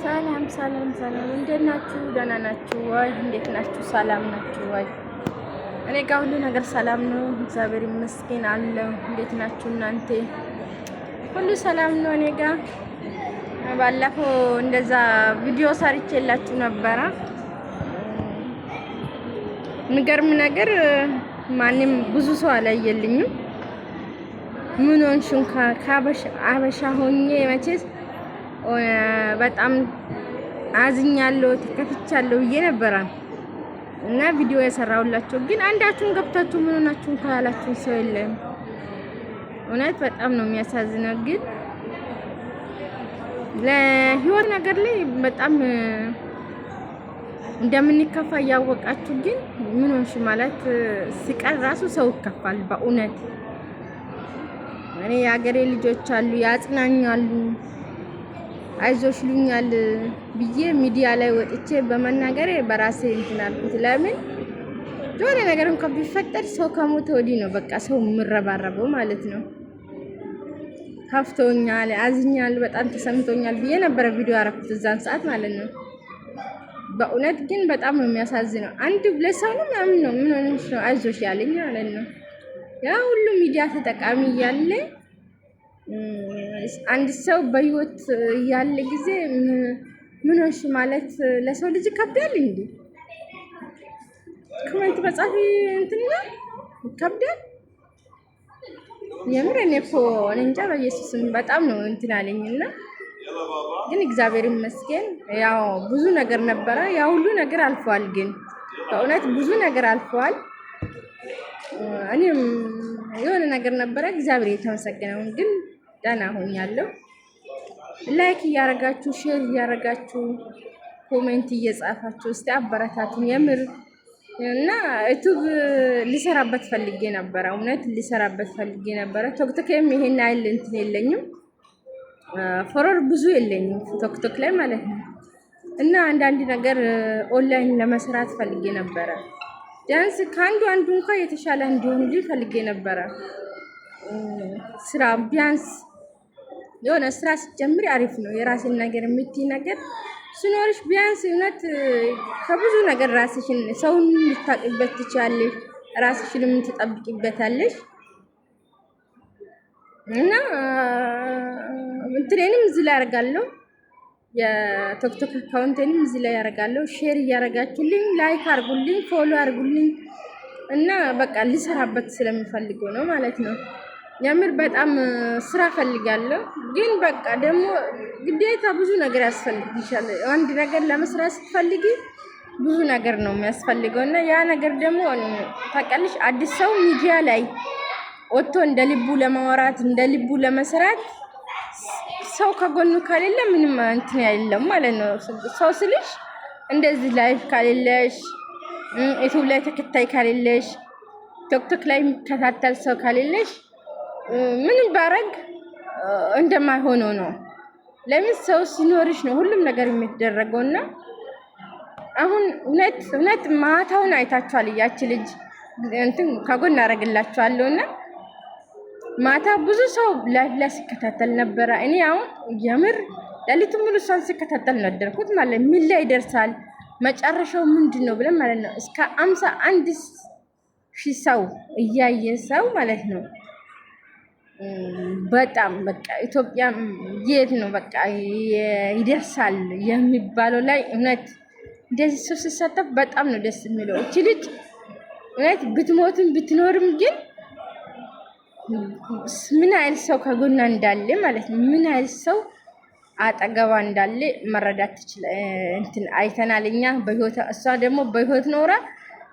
ሰላም ሰላም ሰላም፣ እንዴት ናችሁ? ደህና ናችሁ ወይ? እንዴት ናችሁ? ሰላም ናችሁ ወይ? እኔ ጋር ሁሉ ነገር ሰላም ነው፣ እግዚአብሔር ይመስገን አለው። እንዴት ናችሁ እናንተ? ሁሉ ሰላም ነው እኔ ጋር። ባለፈው እንደዛ ቪዲዮ ሰርቼላችሁ ነበረ። የሚገርም ነገር ማንም ብዙ ሰው አላየልኝም። ምን ሆንሽ እንኳን ከአበሻ ሆኜ መቼስ በጣም አዝኛለሁ፣ ተከፍቻለሁ ብዬ ነበረ እና ቪዲዮ የሰራሁላቸው ግን አንዳችሁን ገብታችሁ ምን ሆናችሁ እንኳን ያላችሁን ሰው የለም። እውነት በጣም ነው የሚያሳዝነው። ግን ለህይወት ነገር ላይ በጣም እንደምንከፋ እያወቃችሁ ግን ምን ሆንሽ ማለት ሲቀር ራሱ ሰው ይከፋል። በእውነት እኔ የሀገሬ ልጆች አሉ ያጽናኛሉ፣ አይዞሽ ይሉኛል ብዬ ሚዲያ ላይ ወጥቼ በመናገሬ በራሴ እንትን አልኩት። ለምን የሆነ ነገር እንኳን ቢፈጠር ሰው ከሞተ ወዲህ ነው በቃ ሰው የምረባረበው ማለት ነው። ከፍቶኛል፣ አዝኛል፣ በጣም ተሰምቶኛል ብዬ ነበረ ቪዲዮ ያረኩት እዛን ሰዓት ማለት ነው። በእውነት ግን በጣም ነው የሚያሳዝነው። አንድ ሁለት ሰው ነው ምናምን ነው ምን ሆነሽ ነው አይዞሽ ያለኝ ማለት ነው። ያ ሁሉ ሚዲያ ተጠቃሚ እያለ አንድ ሰው በህይወት ያለ ጊዜ ምን ሆንሽ ማለት ለሰው ልጅ ይከብዳል እንዴ? comment መጻፍ እንትን ይከብዳል። የምር እኔ እኮ እኔ እንጃ በኢየሱስም በጣም ነው እንትን አለኝና፣ ግን እግዚአብሔር ይመስገን ያው ብዙ ነገር ነበረ። ያ ሁሉ ነገር አልፏል። ግን በእውነት ብዙ ነገር አልፏል። እኔም የሆነ ነገር ነበረ። እግዚአብሔር የተመሰገነውን ግን ደህና ሆኛለሁ። like እያረጋችሁ share እያረጋችሁ comment እየጻፋችሁ እስቲ አበረታቱን የምር እና ዩቱብ ሊሰራበት ፈልጌ ነበረ። እውነት ሊሰራበት ፈልጌ ነበረ። ቲክቶክም ይሄን አይል እንትን የለኝም፣ follower ብዙ የለኝም ቲክቶክ ላይ ማለት ነው። እና አንዳንድ ነገር ኦንላይን ለመስራት ፈልጌ ነበረ። ቢያንስ ከአንዱ አንዱ እንኳን የተሻለ እንዲሆንልኝ ፈልጌ ነበረ። ስራ ቢያንስ የሆነ ስራ ስትጀምሪ አሪፍ ነው። የራስን ነገር የምትይ ነገር ሲኖርሽ ቢያንስ እውነት ከብዙ ነገር ራስሽን ሰውን ልታውቂበት ትችያለሽ፣ ራስሽንም ትጠብቂበታለሽ። እና እንትኔንም እዚህ ላይ አደርጋለሁ፣ የቲክቶክ account ኤንም እዚህ ላይ አደርጋለሁ። share እያደረጋችሁልኝ like አድርጉልኝ፣ follow አድርጉልኝ እና በቃ ልሰራበት ስለምፈልገው ነው ማለት ነው። የምር በጣም ስራ ፈልጋለሁ፣ ግን በቃ ደግሞ ግዴታ ብዙ ነገር ያስፈልግሻል። አንድ ነገር ለመስራት ስትፈልጊ ብዙ ነገር ነው የሚያስፈልገው እና ያ ነገር ደግሞ ታውቂያለሽ፣ አዲስ ሰው ሚዲያ ላይ ወጥቶ እንደ ልቡ ለማውራት እንደ ልቡ ለመስራት ሰው ከጎኑ ከሌለ ምንም እንትን የለም ማለት ነው። ሰው ስልሽ እንደዚህ live ከሌለሽ፣ ዩቲዩብ ላይ ተከታይ ከሌለሽ፣ ቲክቶክ ላይ የሚከታተል ሰው ከሌለሽ ምንም ባረግ እንደማይሆነው ነው። ለምን ሰው ሲኖርሽ ነው ሁሉም ነገር የሚደረገውና አሁን እውነት እውነት ማታውን አይታችኋል። እያች ልጅ እንትን ከጎን አደርግላችኋለሁ እና ማታ ብዙ ሰው live ላይ ሲከታተል ነበረ። እኔ አሁን የምር ሌሊቱን ሙሉ እሷን ሲከታተል ነው ያደርኩት ማለት ምን ላይ ይደርሳል መጨረሻው ምንድን ነው ብለን ማለት ነው። እስከ 51,000 ሰው እያየ ሰው ማለት ነው። በጣም በቃ ኢትዮጵያ የት ነው በቃ ይደርሳል የሚባለው ላይ እውነት እንደዚህ ሰው ሲሳተፍ በጣም ነው ደስ የሚለው። እቺ ልጅ እውነት ብትሞትም ብትኖርም ግን ምን ያህል ሰው ከጎና እንዳለ ማለት ነው፣ ምን ያህል ሰው አጠገቧ እንዳለ መረዳት ትችል እንትን አይተናል እኛ በህይወት። እሷ ደግሞ በህይወት ኖራ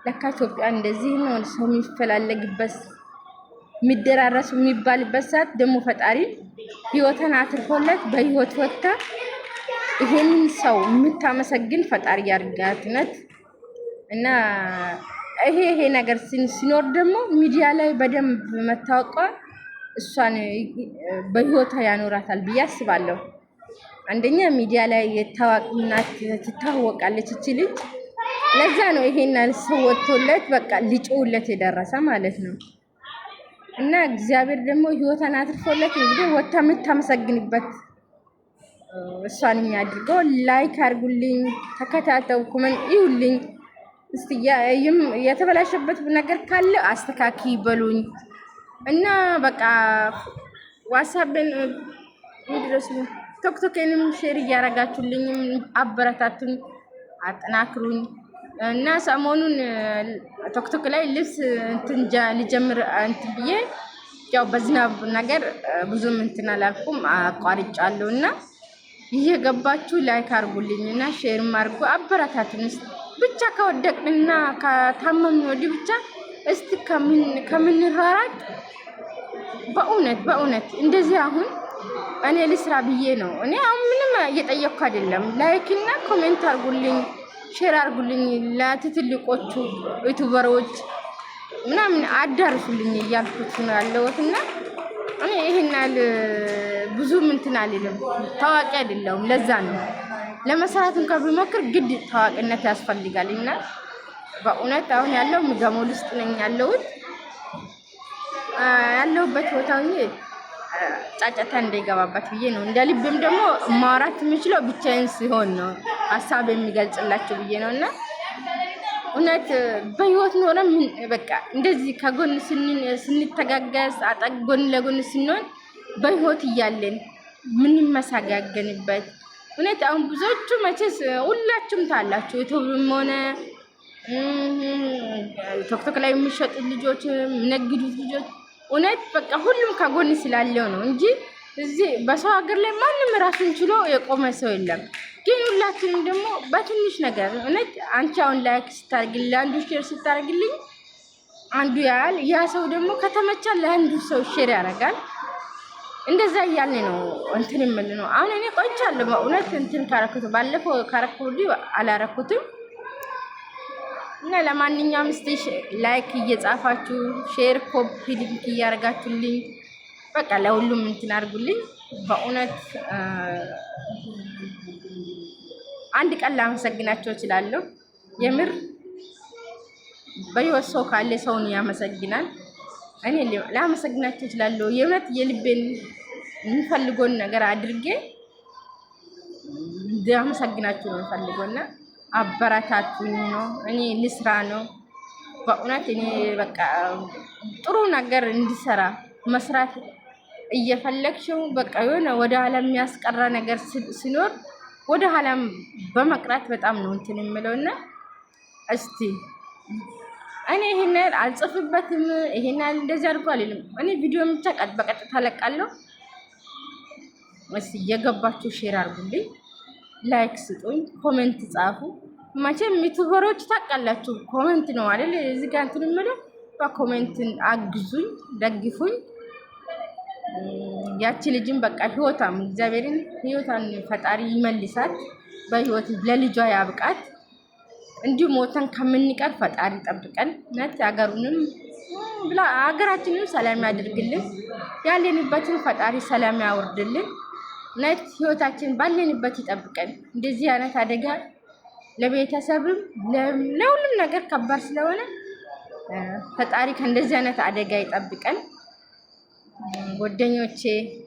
ለካ ኢትዮጵያ እንደዚህ ነው ሰው የሚፈላለግበት የሚደራረሱ የሚባልበት ሰዓት ደግሞ ፈጣሪ ህይወትን አትርፎለት በህይወት ወጥታ ይሄንን ሰው የምታመሰግን ፈጣሪ ያርጋት። እውነት እና ይሄ ይሄ ነገር ሲኖር ደግሞ ሚዲያ ላይ በደንብ መታወቋ እሷን በህይወቷ ያኖራታል ብዬ አስባለሁ። አንደኛ ሚዲያ ላይ የታዋቂናት ትታወቃለች እቺ ልጅ። ለዛ ነው ይሄን ሰው ወጥቶለት በቃ ሊጮውለት የደረሰ ማለት ነው። እና እግዚአብሔር ደግሞ ህይወቷን አትርፎለት እንግዲህ ወጥታ የምታመሰግንበት እሷን አድርገው like አድርጉልኝ፣ ተከታተው፣ comment ይሁልኝ። እስቲ የተበላሸበት ነገር ካለ አስተካኪ በሉኝ እና በቃ ዋትሳፕን ምድረስ ቶክቶኬንም share እያረጋችሁልኝም አበረታቱኝ፣ አጠናክሩኝ። እና ሰሞኑን ቶክቶክ ላይ ልብስ እንትን ልጀምር እንትን ብዬ ያው በዝናብ ነገር ብዙም እንትን አላልኩም አቋርጫለሁ። እና እየገባችሁ like አርጉልኝ እና share ም አርጉ፣ አበረታቱን። ብቻ ከወደቅንና ከታመምን ወዲህ ብቻ እስቲ ከምንራራቅ በእውነት በእውነት እንደዚህ አሁን እኔ ልስራ ብዬ ነው። እኔ አሁን ምንም እየጠየቅኩ አይደለም። like እና comment አርጉልኝ፣ share አርጉልኝ፣ ለትትልቆቹ YouTuber ኦች ምናምን አዳርሱልኝ እያልኩት ነው ያለሁት እና እኔ ይሄን ያህል ብዙም እንትን አልልም፣ ታዋቂ አይደለሁም። ለዛ ነው ለመስራት እንኳን ብሞክር ግድ ታዋቂነት ያስፈልጋል። እና በእውነት አሁን ያለው ገሞል ውስጥ ነኝ ያለሁት። ያለሁበት ቦታ ሆኜ ጫጫታ እንዳይገባባት ብዬ ነው። እንደ ልብም ደግሞ ማውራት የምችለው ብቻዬን ሲሆን ነው ሀሳብ የሚገልጽላቸው ብዬ ነው። እና እውነት በህይወት ኖረ ምን በቃ እንደዚህ ከጎን ስንተጋገዝ አጠቅ ጎን ለጎን ስንሆን በህይወት እያለን ምንመሰጋገንበት እውነት አሁን ብዙዎቹ መቼስ ሁላችሁም ታላችሁ ዩቱብም ሆነ ቶክቶክ ላይ የሚሸጡት ልጆች የሚነግዱት ልጆች እውነት በቃ ሁሉም ከጎን ስላለው ነው እንጂ እዚህ በሰው ሀገር ላይ ማንም ራሱን ችሎ የቆመ ሰው የለም። ግን ሁላችንም ደግሞ በትንሽ ነገር እውነት አንቺ አሁን like ስታደርግልኝ ለአንዱ share ስታደርግልኝ አንዱ ያህል ያ ሰው ደግሞ ከተመቻ ለአንዱ ሰው share ያደርጋል። እንደዛ እያልን ነው እንትን የምል ነው። አሁን እኔ ቆይቻለሁ በእውነት እንትን ካረኩት ባለፈው ካረኩ አላረኩትም። እና ለማንኛውም እስቲ like እየጻፋችሁ share፣ copy link እያደረጋችሁልኝ በቃ ለሁሉም እንትን አድርጉልኝ። በእውነት አንድ ቀን ላመሰግናቸው እችላለሁ። የምር በህይወት ሰው ካለ ሰውን ያመሰግናል። እኔ ላመሰግናቸው እችላለሁ። የእውነት የልቤን የሚፈልገውን ነገር አድርጌ ላመሰግናቸው ነው የምፈልገውና አበረታቱኝ ነው። እኔ ልስራ ነው በእውነት እኔ በቃ ጥሩ ነገር እንዲሰራ መስራት እየፈለግሽው በቃ የሆነ ወደ ኋላ የሚያስቀራ ነገር ሲኖር ወደ ኋላም በመቅራት በጣም ነው እንትን የምለው እና እስቲ እኔ ይሄን ያህል አልጽፍበትም፣ ይሄን ያህል እንደዚህ አድርጎ አልልም። እኔ ቪዲዮ ብቻ በቀጥታ ለቃለሁ። እስቲ እየገባችሁ share አድርጉልኝ፣ like ስጡኝ፣ comment ጻፉ። መቼም YouTuber ኦች ታውቃላችሁ፣ comment ነው አይደል? እዚህ ጋር እንትን የምለው በ comment አግዙኝ፣ ደግፉኝ። ያቺ ልጅም በቃ ህይወቷም እግዚአብሔርን ህይወቷን ፈጣሪ ይመልሳት፣ በህይወት ለልጇ ያብቃት። እንዲሁ ሞተን ከምንቀር ፈጣሪ ጠብቀን ነት ሀገሩንም ብላ ሀገራችንም ሰላም ያድርግልን። ያለንበትን ፈጣሪ ሰላም ያወርድልን። ነት ህይወታችን ባለንበት ይጠብቀን። እንደዚህ አይነት አደጋ ለቤተሰብም ለሁሉም ነገር ከባድ ስለሆነ ፈጣሪ ከእንደዚህ አይነት አደጋ ይጠብቀን። ጓደኞቼ፣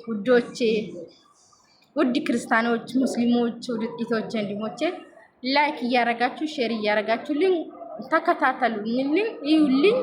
ውዶቼ፣ ውድ ክርስቲያኖች፣ ሙስሊሞች፣ ውድ እህቶቼ፣ ወንድሞቼ like እያረጋችሁ share እያረጋችሁልኝ ተከታተሉልኝ፣ እዩልኝ።